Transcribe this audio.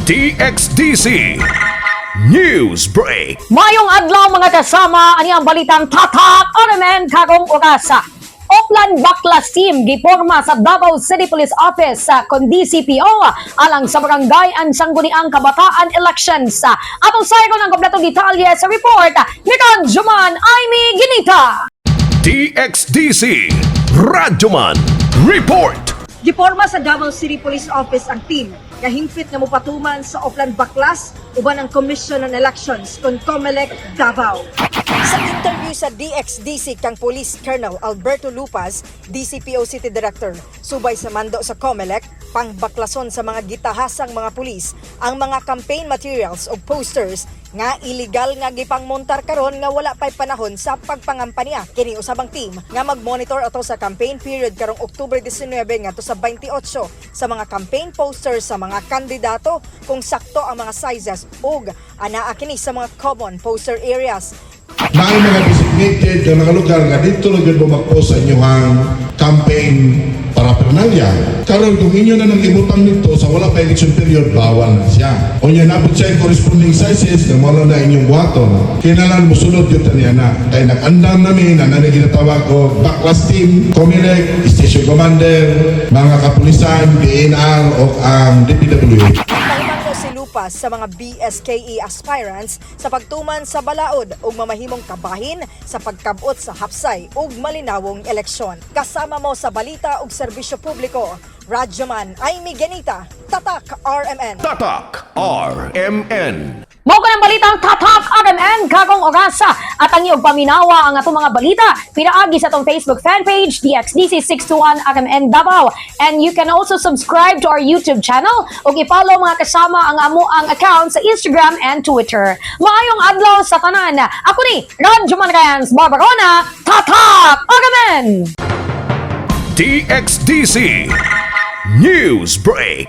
DXDC News Break. Mayong adlaw, mga kasama, ani ang balitang Tatak RMN karong orasa. Oplan Baklas Team giporma sa Davao City Police Office sa kon DCPO alang sa barangay and sangguniang kabataan elections. Atong sayron ang kompletong detalye sa report ni Radyoman Aimee Ginita. DXDC Radyoman Report. Giporma sa Davao City Police Office ang team nga hingpit nga mopatuman sa Oplan Baklas uban ang Commission on Elections kon COMELEC Davao. Sa interview sa DXDC kang Police Colonel Alberto Lupas, DCPO City Director, subay sa mando sa COMELEC, pangbaklason sa mga gitahasang mga pulis ang mga campaign materials o posters nga illegal nga gipangmontar karon nga wala pay panahon sa pagpangampanya. Kini usab ang team nga mag-monitor ato sa campaign period karong Oktubre 19 ngadto sa 28 sa mga campaign posters sa mga kandidato, kung sakto ang mga sizes ug anaa kini sa mga common poster areas. Naay mga designated nga mga lugar nga dito na gyud mo mag-post sa inyong campaign paraphernalia. Karon, kung inyo na nang ibutang nito sa wala pa election period, bawal na siya. Unya nabot siya yung corresponding sizes nga mao na inyong buhaton. Kinahanglan mosunod gyud taniya na. Kay nag-andam nami na nani ginatawag og baklas team, COMELEC, station commander, mga kapulisan, DENR o ang DPWH. Pahimangno si Lupas sa mga BSKE aspirants sa pagtuman sa balaod ug mamahimong kabahin sa pagkabot sa hapsay ug malinawong eleksyon. Kasama mo sa balita ug serbisyo publiko, Radyoman Aimee Genita, Tatak RMN. Tatak RMN. Mao kanang balitang Tatak RMN karong orasa at ang iyong paminawa ang atong mga balita pinaagi sa atong Facebook fanpage DXDC 621 RMN Davao, and you can also subscribe to our YouTube channel ug i-follow, mga kasama, ang amo ang account sa Instagram and Twitter. Maayong adlaw sa tanan. Ako ni Radyoman Rans Barbarona, Tatak RMN. DXDC News Break.